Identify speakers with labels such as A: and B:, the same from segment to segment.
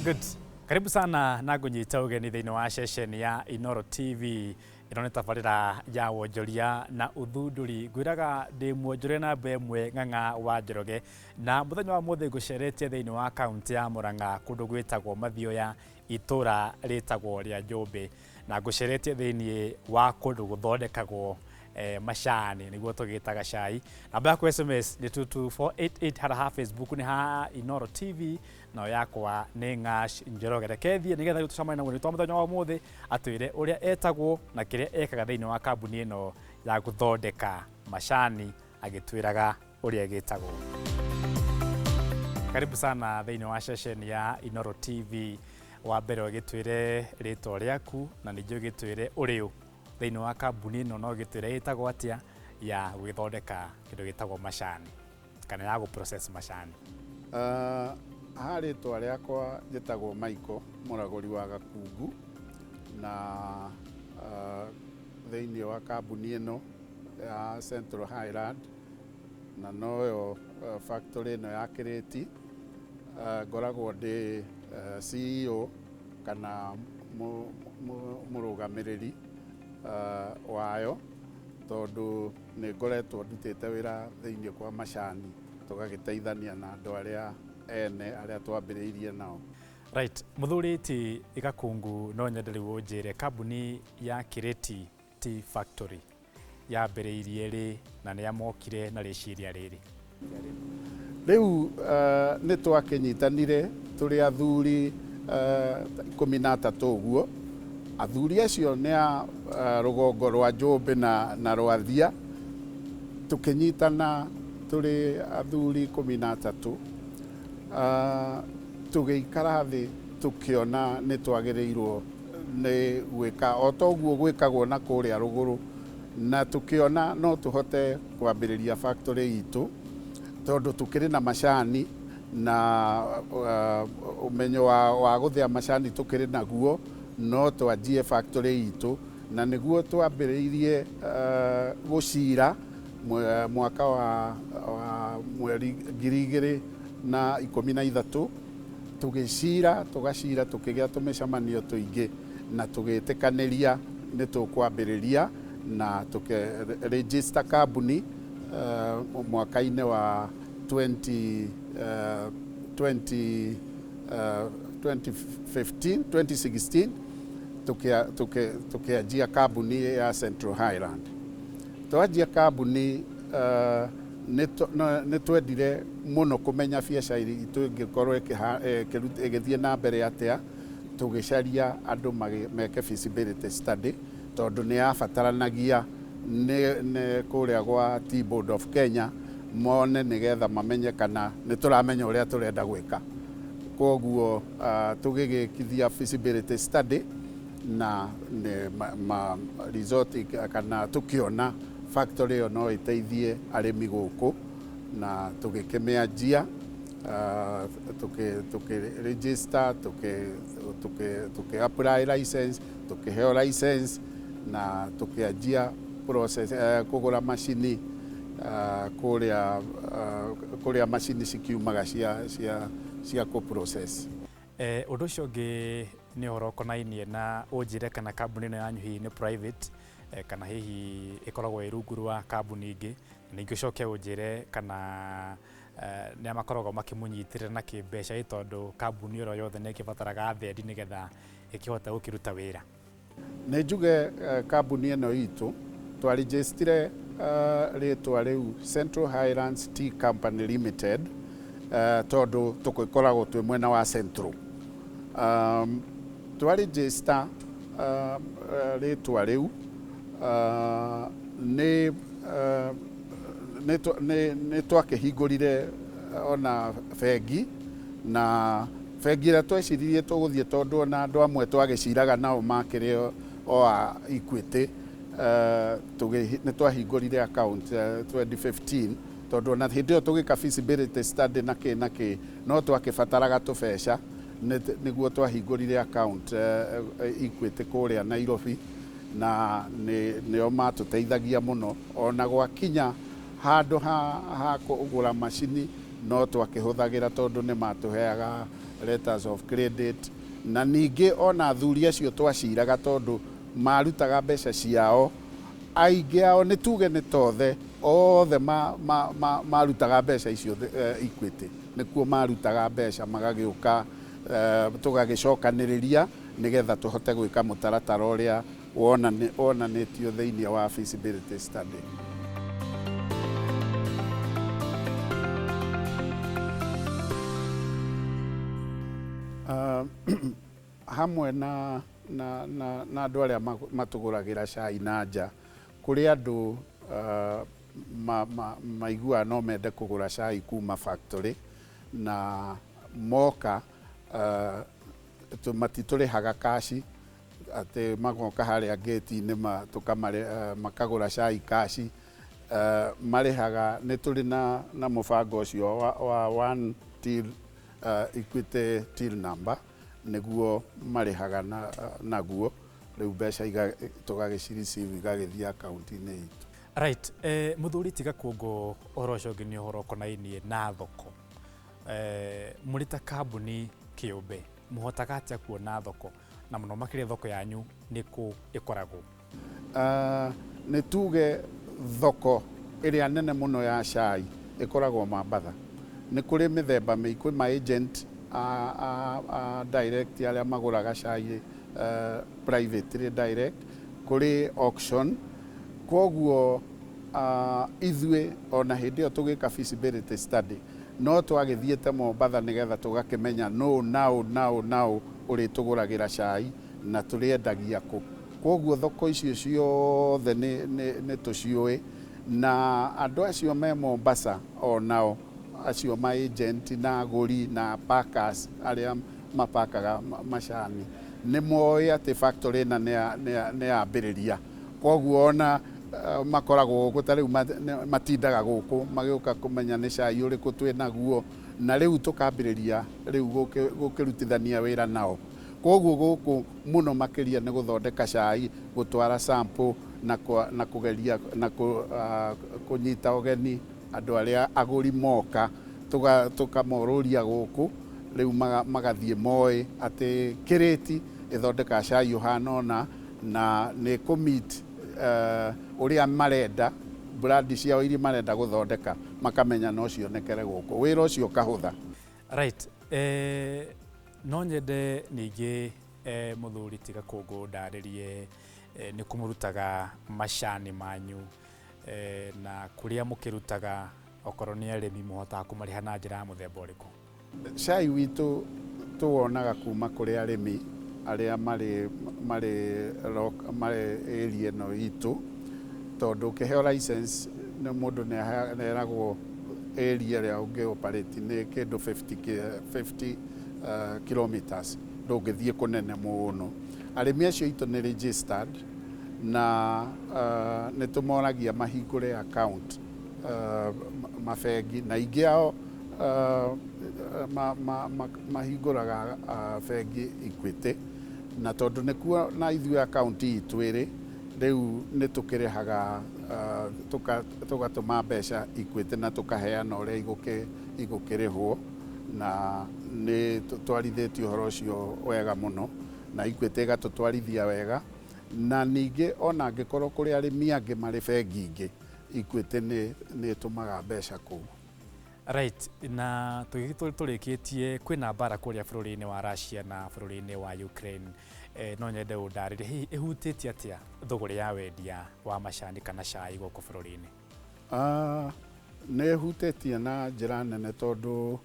A: Good. Karibu sana na ngũnyita ũgeni thĩinĩ wa ceceni ya Inoro TV. Ĩno nĩ tabarĩra ya wonjoria na ũthundũri. Ngwĩraga ndĩ mwonjoria namba ĩmwe Ng'ang'a wa Njoroge, na mũthenya wa mũthĩ ngũceretie thĩinĩ wa kaunti ya Murang'a kũndũ gwĩtagwo Mathioya, itũra rĩtagwo rĩa Njũmbĩ, na ngũceretie thĩinĩ wa kũndũ gũthondekagwo macani, nĩguo tũgĩtaga cai. Namba yaku SMS nĩ 22488, harĩa ha Facebook nĩ ha Inoro TV, nayo yakwa nĩ Ng'ash Njoroge. Reke thiĩ nĩgetha rĩu tũcemanie na mũgeni witũ wa mũthenya wa ũmũthĩ, atwĩre ũrĩa etagwo na kĩrĩa ekaga thĩinĩ wa kambuni ĩno ya gũthondeka macani, agĩtwĩraga ũrĩa ĩgĩtagwo. Karibu sana thĩinĩ wa ceceni ya Inoro TV. Wa mbere ũgĩtwĩre rĩtwa rĩaku na ningĩ ũgĩtwĩre ũrĩ ũ thĩinĩ wa kambuni ĩno, na ũgĩtwĩre ĩtagwo atĩa ya gũgĩthondeka kĩndũ gĩtagwo macani kana ya gũ process macani.
B: Ha rĩtwa rĩakwa njĩtagwo Michael Mũragũri wa Gakungu, na thĩinĩ wa kambuni ĩno ya Central Highland, na noyo factory ĩno ya Kĩrĩti, ngoragwo ndĩ CEO kana mũrũgamĩrĩri wayo, tondũ nĩ ngoretwo ndutĩte wĩra thĩinĩ kwa macani, tũgagĩteithania na andũ arĩa ene arĩa twambĩrĩirie nao.
A: Right, mũthuri ti Gakungu, no nyende rĩu ũnjĩre kambuni ya Kĩrĩti Tea Factory yambĩrĩirie rĩ na nĩa mokire na rĩciria rĩrĩ?
B: Rĩu nĩ twakĩnyitanire tũrĩ athuri 13 ũguo. Athuri acio nĩ a rũgongo rwa Njũmbĩ na Rwathia. Tũkĩnyitana tũrĩ athuri 13, tũgĩikara thĩ, tũkĩona nĩ twagĩrĩirwo nĩ gwĩka o ta ũguo gwĩkagwo na kũrĩa rũgũrũ, na tũkĩona no tũhote kwambĩrĩria factory itũ, tondũ tũkĩrĩ na macani na ũmenyo wa gũthĩa macani tũkĩrĩ naguo, no twanjie factory itũ. Na nĩguo twambĩrĩirie gũcira mwaka wa mweri 2013. Tũgĩcira, tũgacira, tũkĩgĩa tũmĩcemanio tũingĩ na tũgĩtĩkanĩria nĩ tũkwambĩrĩria na tũkĩ register kambuni mwaka-inĩ wa 20 2015 2016, tũkĩanjia kambuni ya Central Highland. Twanjia kambuni, nĩ twendire mũno kũmenya biacara itũ ĩngĩkorwo ĩgĩthiĩ na mbere atĩa. Tũgĩcaria andũ meke feasibility study, tondũ nĩ yabataranagia nĩ kũrĩa gwa Tea Board of Kenya mone, nĩgetha mamenye kana nĩ tũramenya ũrĩa tũrenda gwĩka. Koguo tũgĩgĩkithia feasibility study na nĩ ma result kana tũkĩona factory ĩyo no ĩteithie arĩmi gũkũ, na tũgĩkĩmĩanjia, tũkĩ register, tũkĩ apply license, tũkĩheo license na tũkĩanjia process kũgũra macini kũrĩa macini cikiumaga cia kũ process.
A: Ũndũ ũcio ũngĩ nĩ ũhoro ũkonainie na ũnjĩre kana kambuni ĩno yanyu hihi nĩ private kana hihi ĩkoragwo ĩ rungu rwa kambuni ĩngĩ, na ningĩ ũcoke ũnjĩre kana nĩa makoragwo makĩmũnyitĩrĩra na kĩmbeca, ĩ tondũ kambuni oro yothe nĩ ĩkĩbataraga thendi nĩgetha ĩkĩhote gũkĩruta wĩra.
B: Nĩ njuge kambuni ĩno itũ twarejistire rĩtwa rĩu Central Highlands Tea Company Limited, tondũ tũgĩkoragwo twĩ mwena wa Central. Twarejista rĩtwa rĩu, nĩ twakĩhingũrire ona bengi, na bengi ĩrĩa tweciririe tũgũthiĩ, tondũ ona andũ amwe twagĩciraga nao makĩrĩ o a Equity, nĩ twahingũrire account 2015, tondũ ona hĩndĩ ĩyo tũgĩka feasibility study na kĩ na kĩ, no twakĩbataraga tũbeca. Nĩguo twahingũrire account Equity kũrĩa Nairobi, na nĩo matũteithagia mũno ona gwakinya handũ ha kũgũra macini. No twakĩhũthagĩra tondũ nĩ matũheaga letters of credit, na ningĩ ona athuri acio twaciraga tondũ marutaga mbeca ciao. Aingĩ ao, nĩ tuge nĩ tothe othe marutaga mbeca icio Equity, nĩkuo marutaga mbeca, magagĩũka tũgagĩcokanĩrĩria nĩgetha tũhote gwĩka mũtaratara ũrĩa wonanĩtio thĩinĩ wa feasibility study. Hamwe na andũ arĩa matũgũragĩra cai na nja, kũrĩ andũ maiguaga no mende kũgũra cai kuma factory, na moka matitũrĩhaga cash, atĩ magoka harĩa ngĩti-inĩ makagũra cai cash. Marĩhaga, nĩ tũrĩ na mũbango ũcio wa one till, Equity till number, nĩguo marĩhaga naguo. Rĩu mbeca tũgagĩci-receive igagĩthiĩ akaunti-inĩ itũ.
A: Right, mũthuri tiga kuongo, ũhoro ũcio ũngĩ nĩ ũhoro ũkonainie na thoko. Mũrĩ ta kambuni kĩũmbe, mũhotaga atĩa kuona thoko, na mũno makĩria thoko yanyu nĩ kũ ĩkoragwo?
B: Nĩ tuge thoko ĩrĩa nene mũno ya cai ĩkoragwo Mambatha. Nĩ kũrĩ mĩthemba mĩingĩ, kwĩ ma agent a direct arĩa magũraga cai privately direct, kũrĩ auction. Koguo ithuĩ ona hĩndĩ ĩyo tũgĩka feasibility study no twagĩthiĩte Mombatha nĩgetha tũgakĩmenya nũ naũ naũ naũ ũrĩtũgũragĩra cai na tũrĩendagia kũ. Koguo thoko icio ciothe nĩ tũciũĩ, na andũ acio me Mombasa onao acio ma agent na agũri na packers arĩa mapakaga macani nĩ moĩ atĩ factory ĩna nĩ yambĩrĩria. Koguo ona makoragwo gũkũ ta rĩu matindaga gũkũ magĩũka kũmenya nĩ cai ũrĩkũ twĩ naguo, na rĩu tũkambĩrĩria rĩu gũkĩrutithania wĩra nao. Koguo gũkũ mũno makĩria nĩ gũthondeka cai, gũtwara sample na kũgeria na kũnyita ũgeni andũ arĩa agũri moka, tũkamorũria gũkũ. Rĩu magathiĩ moĩ atĩ kĩrĩti ĩthondekaga cai ũhana ũna na nĩ kũ-meet ũrĩa marenda, brand ciao iria marenda gũthondeka, makamenya no cionekere gũkũ. Wĩra ũcio ũkahũtha.
A: Right, no nyende ningĩ mũthuri tiga kũngũ ndarĩrie nĩ kũmũrutaga macani manyu, na kũrĩa mũkĩrutaga, okorwo nĩ arĩmi mũhotaga kũmarĩha na njĩra ya mũthemba ũrĩkũ?
B: Cai witũ tũwonaga kuma kũrĩ arĩmi arĩa marĩ area ĩno itũ, tondũ ũkĩheo license nĩ mũndũ nĩ eragwo area ĩrĩa ũngĩ operate nĩ kĩndũ 50 kilometers, ndũngĩthiĩ kũnene mũno. Arĩmi acio aitũ nĩ registered na nĩ tũmoragia mahingũre account mabengi, na ingĩ ao mahingũraga bengi Equity, na tondũ nĩkuo na ithuĩ account itũ ĩrĩ, rĩu nĩ tũkĩrĩhaga tũgatũma mbeca Equity na tũkaheana ũrĩa igũkĩrĩhwo, na nĩ tũtwarithĩtie ũhoro ũcio wega mũno na Equity ĩgatũtwarithia wega. Na ningĩ ona angĩkorwo kũrĩ arĩmi angĩ marĩ bengi ingĩ, Equity nĩ ĩtũmaga mbeca kũu.
A: Right, na tũrĩkĩtie, kwĩna mbara kũrĩa bũrũri-inĩ wa Russia na bũrũri-inĩ wa Ukraine. No nyende ũndarĩrie hihi ĩhutĩtie atĩa thũgũrĩ ya wendia wa macani kana cai gũkũ bũrũri-inĩ?
B: Nĩ ĩhutĩtie na njĩra nene tondũ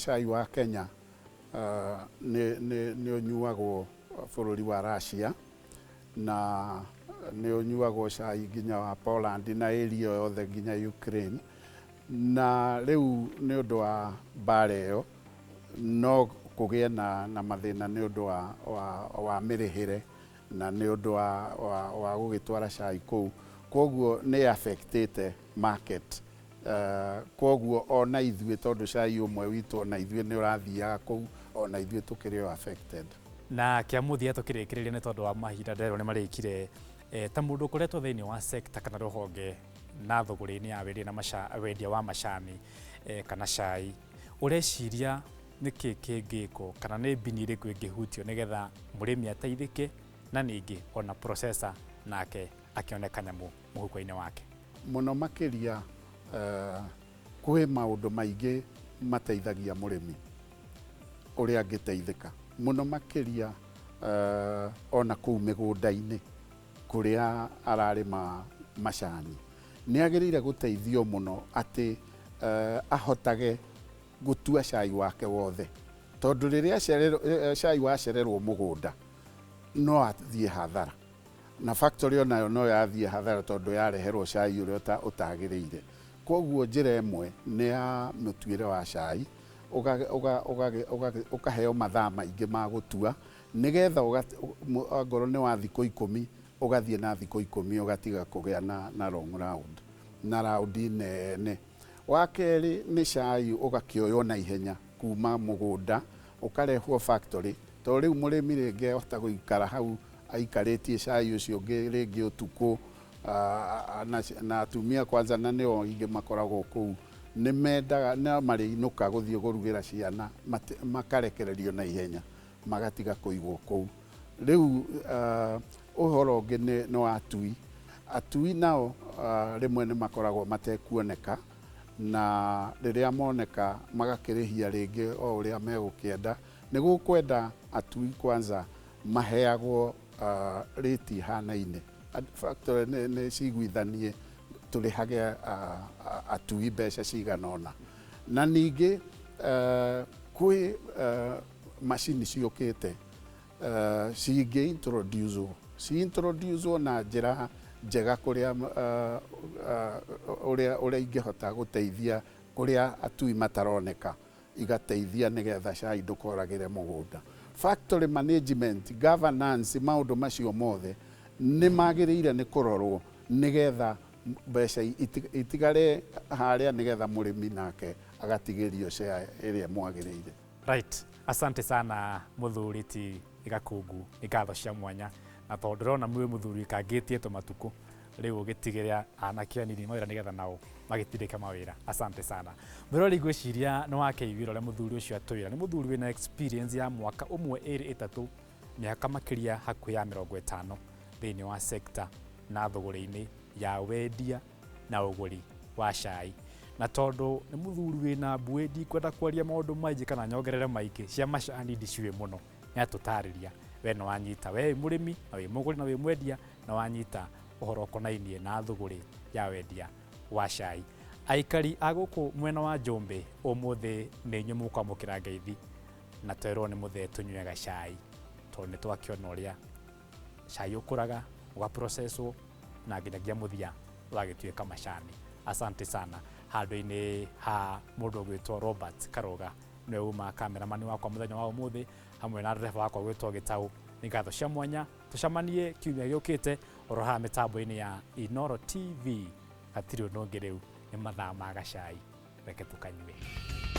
B: cai wa Kenya nĩ ũnyuagwo bũrũri wa Russia, na nĩ ũnyuagwo cai nginya wa Poland na area yothe nginya Ukraine. Na rĩu nĩ ũndũ wa mbara ĩyo no kũgĩe na mathĩna nĩ ũndũ wa mĩrĩhĩre na nĩ ũndũ wa gũgĩtwara cai kũu. Koguo nĩ affectĩte market. Koguo ona ithuĩ tondũ cai ũmwe witũ ona ithuĩ nĩ ũrathiaga kũu, ona ithuĩ tũkĩrĩ o affected.
A: Na kĩa mũthia tũkĩrĩkĩrĩria, nĩ tondũ wa mahinda nderwo nĩ marĩkire, ta mũndũ ũkoretwo thĩinĩ wa sector kana rũhonge na thũgũrĩ-inĩ ya wendia na wendia wa macani, kana cai. Ũreciria nĩkĩ kĩngĩkwo kana nĩ mbini ĩrĩkũ ĩngĩhutio nĩgetha mũrĩmi ateithĩke na ningĩ ona processor nake akĩone kanyamũ mũhuko-inĩ wake?
B: Mũno makĩria kwĩ maũndũ maingĩ mateithagia mũrĩmi ũrĩa angĩteithĩka mũno makĩria ona kũu mĩgũnda-inĩ kũrĩa ararĩma macani nĩ agĩrĩire gũteithio mũno atĩ ahotage gũtua cai wake wothe tondũ rĩrĩa cai wacererwo mũgũnda no athiĩ hathara na factory onayo no yathiĩ hathara tondũ yareherwo cai ũrĩa ũtagĩrĩire. Koguo njĩra ĩmwe nĩ ya mũtuĩre wa cai ũkaheo mathaa maingĩ ma gũtua nĩgetha angorwo nĩ wa thikũ 10 ũgathiĩ na thikũ 10 ũgatiga kũgĩa na long round na raundi nene. Wa kerĩ nĩ cai ũgakĩoywo na ihenya kuma mũgũnda ũkarehwo factory tondũ rĩu mũrĩmi rĩngĩ ahota gũikara hau aikarĩtie cai ũcio rĩngĩ ũtukũ na atumia kwanza na nĩo aingĩ makoragwo kũu nĩ mendaga no marĩinũka gũthiĩ kũrugĩra ciana makarekererio na ihenya magatiga kũigwo kũu. Rĩu ũhoro ũngĩ nĩ wa atui. Atui nao rĩmwe nĩ makoragwo matekuoneka na rĩrĩa moneka magakĩrĩhia rĩngĩ o ũrĩa megũkĩenda. Nĩ gũkwenda atui kwanza maheagwo rĩti ihanaine, factory nĩ ciguithanie tũrĩhage atui mbeca cigana ũna. Na ningĩ kwĩ macini ciũkĩte cingĩ introduce ci-introduce na njĩra njega kũrĩa ũrĩa ingĩhota gũteithia kũrĩa atui mataroneka igateithia nĩgetha cai ndũkoragĩre mũgũnda. Factory management, governance, maũndũ macio mothe nĩ magĩrĩire nĩ kũrorwo nĩgetha mbeca itigare harĩa nĩgetha mũrĩmi nake agatigĩrio share ĩrĩa ĩmwagĩrĩire.
A: Right. Asante sana mũthuri ti Gakungu, nĩ ngatho cia mwanya na tondũ ndĩrona mwĩ mũthuri kangĩtie tũmatukũ rĩu ũgĩtigĩra anake anini mawĩra nĩgetha nao magĩtindĩke mawĩra. Asante sana. Mwĩrori ngwĩciria nĩ wakĩiguire ũrĩa mũthuri ũcio atwĩra. Nĩ mũthuri wĩna experience ya mwaka 1, 2, 3 mĩaka makĩria hakuhĩ ya 50 thĩinĩ wa sector na thũgũrĩ-inĩ ya wendia na ũgũri wa cai. Na tondũ nĩ mũthuri wĩna mbuĩ ndikwenda kwaria maũndũ maingĩ kana nyongerere maingĩ cia macani ndiciũĩ mũno nĩ atũtarĩria. We nĩ wanyita, we wĩ mũrĩmi na wĩ mũgũri na wĩ mwendia na wanyita ũhoro ũkonainie na thũgũrĩ ya wendia wa cai. Aikari a gũkũ mwena wa Njũmbĩ ũmũthĩ nĩ inyuĩ mũkwamũkĩra ngeithi na twerwo nĩ mũthee tũnyue gacai tondũ nĩ twakĩona ũrĩa cai ũkũraga ũgaprocesswo na nginyagia mũthia ũgagĩtuĩka macani. Asante sana. Handũ-inĩ ha mũndũ ũgwĩtwo Robert Karoga nĩwe uma cameraman wakwa mũthenya wa ũmũthĩ hamwe na ndereba wakwa ũgwĩtwo Gĩtaũ. Nĩ ngatho cia mwanya tũcemanie kiumia gĩũkĩte oro haha mĩtambo-inĩ ya Inooro TV. Hatirĩ ũndũ ũngĩ rĩu nĩ mathaa ma gacai, reke tũkanyue.